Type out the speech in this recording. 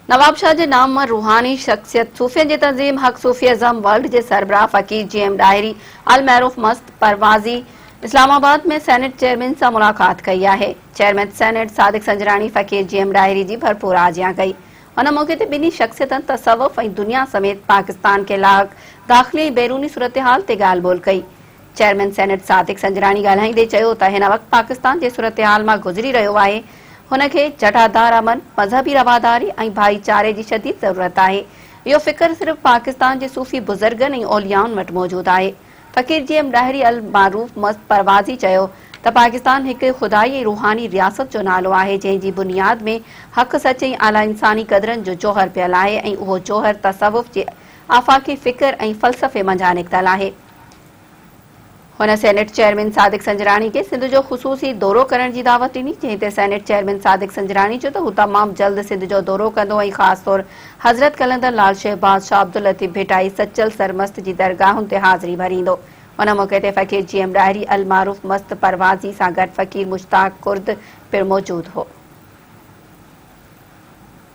نوابشاهه جي نامور روحاني شخصيت صوفين جي تنظيم حق صوفي ازم ورلڊ جي سربراهه فقير جي ايم ڏاهري المعروف مست پروازي اسلام آباد ۾ سينيٽ چيئرمين سان ملاقات ڪئي آهي. چيئرمين سينيٽ صادق سنجراڻي فقير جي ايم ڏاهري جي ڀرپور آجيان ڪئي. ان موقعي تي ٻنهي شخصيتن تصوف ۽ دنيا سميت پاڪستان کي لاحق داخلي ۽ بيروني صورتحال تي ڳالهه ٻولهه ڪئي. چيئرمين سينيٽ صادق سنجراڻي ڳالهائيندي چيو ته هن وقت پاڪستان جنهن صورتحال مان گذري رهيو آهي هن کي جٽادار امن، مذهبي رواداري ۽ ڀائيچاري جي شديد ضرورت آهي. اهو فڪر صرف پاڪستان جي صوفي بزرگن ۽ اوليائن وٽ موجود آهي. فقير جي ايم ڏاهري المعروف مست پروازي چيو ته پاڪستان هڪ خدائي ۽ روحاني رياست جو نالو آهي جنهن جي بنياد ۾ حق سچ ۽ اعليٰ انساني قدرن جو جوهر پيل آهي ۽ اهو جوهر تصوف جي آفاقي فڪر ۽ فلسفي منجهان نڪتل آهي. هن سينيٽ چيئرمين صادق سنجراڻي کي سنڌ جو خصوصي دورو ڪرڻ جي دعوت ڏني، جنهن تي سينيٽ چيئرمين صادق سنجراڻي چيو ته هو تمام جلد سنڌ جو دورو ڪندو ۽ خاص طور حضرت قلندر لال شهباز، شاهه عبداللطيف ڀٽائي، سچل سرمست جي درگاهن تي حاضري ڀريندو. ان موقعي تي فقير جي ايم ڏاهري المعروف مست پروازي سان گڏ فقير مشتاق ڪرد پڻ موجود هو.